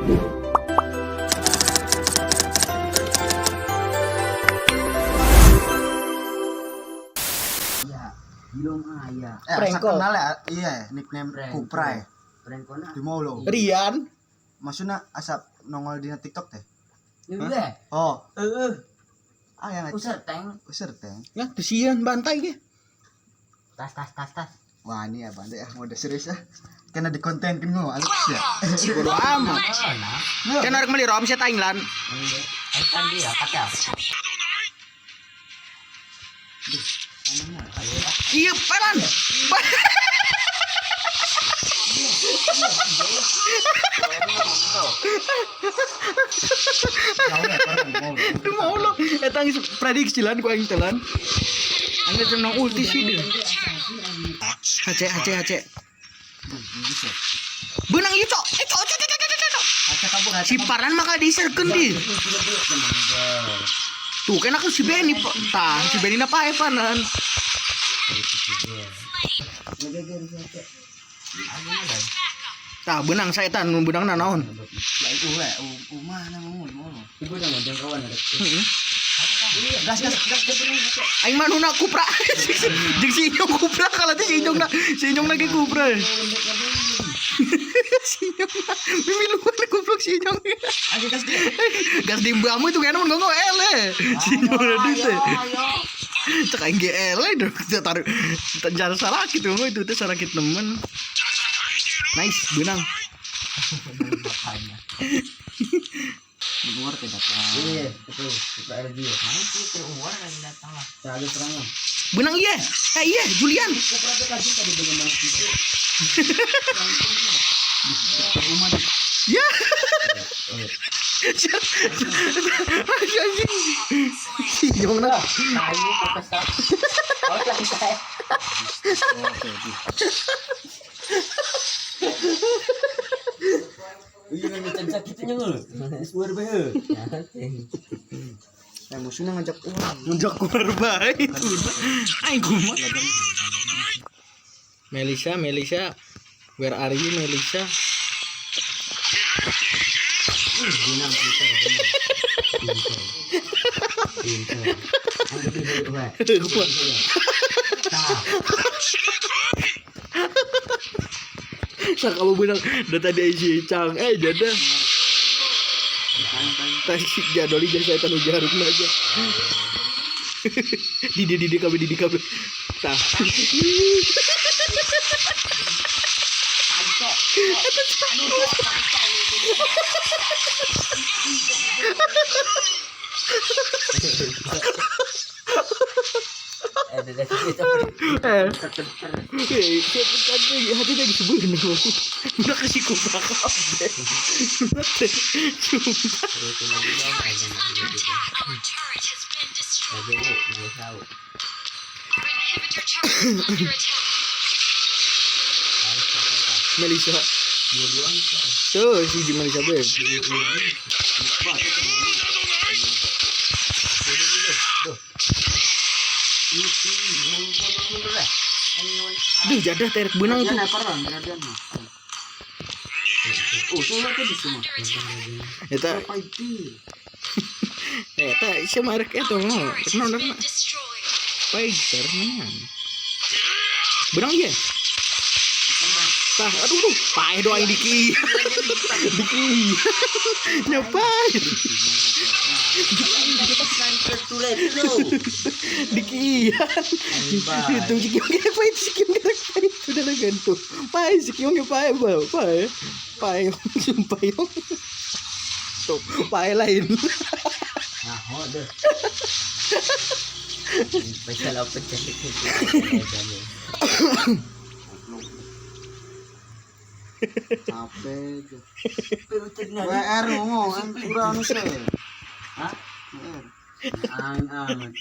Iya, belum aya. Eh, asa Prengko. kenal ya, iya nickname Prengko. Kupra ya. Prengkona. Di mau lo. Rian. Maksudnya asap nongol di TikTok teh. Iya. Oh, Heeh. ah yang User tank. User teh. Ya, tusian bantai ge. Tas tas tas tas. Wah, ini ya bantai ah, mode serius ah. Kena di konten kan gua Alex ya. Bodo amat. Nah. Kan arek meuli rom sia aing lan. Kan dia kata. Iya, pelan. Jauh ya, parah, mau lo. Itu mau lo. Eta geus prediksi lan ku aing teh lan. Aing teh menang ulti sih dia. HC HC HC. Bisa. Beunang ieu cok. Eh cok cok cok cok cok, cok. Aca kabur, aca Si Parlan maka diserkeun di. Tuh kan aku si Benny Pak. Tah, si Benny na pae panan. Tah, beunang setan nu beunang naon. Ya itu we, u mana mau mau lo. Ibu udah ngajak kawan ada. Heeh. Gas gas gas gas. Aing mah nuna kupra. Jeung si Inyong kupra kalau teh si Inyong na, si Inyong lagi kupra. Si Inyong na, mimiluan goblok si Inyong. Ayo gas dia. Gas di mbamu itu kan mun ngomong ele. Si Inyong na duit teh. Cek aing ge ele dong taruh jangan salah gitu itu teh sarakit nemen. Nice, benang. Makanya. Keluar ke datang. Iya, betul. Kita LG. Mana sih keluar kan datang lah. Ada serangan. Benang iya. Eh iya, Julian. Kupra tuh kasih tadi bagaimana gitu. Rumah di. Ya. Anjing. Si Inyong na. Kayu fokus. Oh, lantai. Iya, macam sakitnya lu. Suara bae. Nah, musuhnya ngajak uang. Ngejak keluar bae itu. Aing kumaha. Melisa, Melisa, where are you Melisa? Benang pintar, benang. Pintar. Pintar. Angkat dulu, Pak. Tah. Sak kamu bilang da tadi si Cang eh jada. Tadi jadoli jasa eta nu jarukna aja. Didi didi kabeh didi kabeh. Tah. Eh, dari situ. Eh. Eh, hati lagi sebenernya. Udah kasih kupra kabeh. Sumpah. Our turret has been destroyed. Our inhibitor turret is under attack. Melisa. Tuh si Melisa be. Duh, jadah terek benang itu. Dia parah, dia mah. Oh, soalnya tadi semua. Eta Apa itu? eta sia mah rek eta mah. Turret has Naon been destroyed. Fighter man. Benang ieu. Tah, aduh duh, paeh doa aing diki. Diki. Nyapai. Diki. Itu si Kyong ge paeh, si Kyong ge paeh itu dah gantung. Paeh si Kyong ge paeh, paeh. Paeh. Paeh sumpah yong. Tuh, paeh lain. Nah, oh deh. Pasal apa cakap Capek. WR ngomong, kan kurang sih. Hah? WR. Ang ang.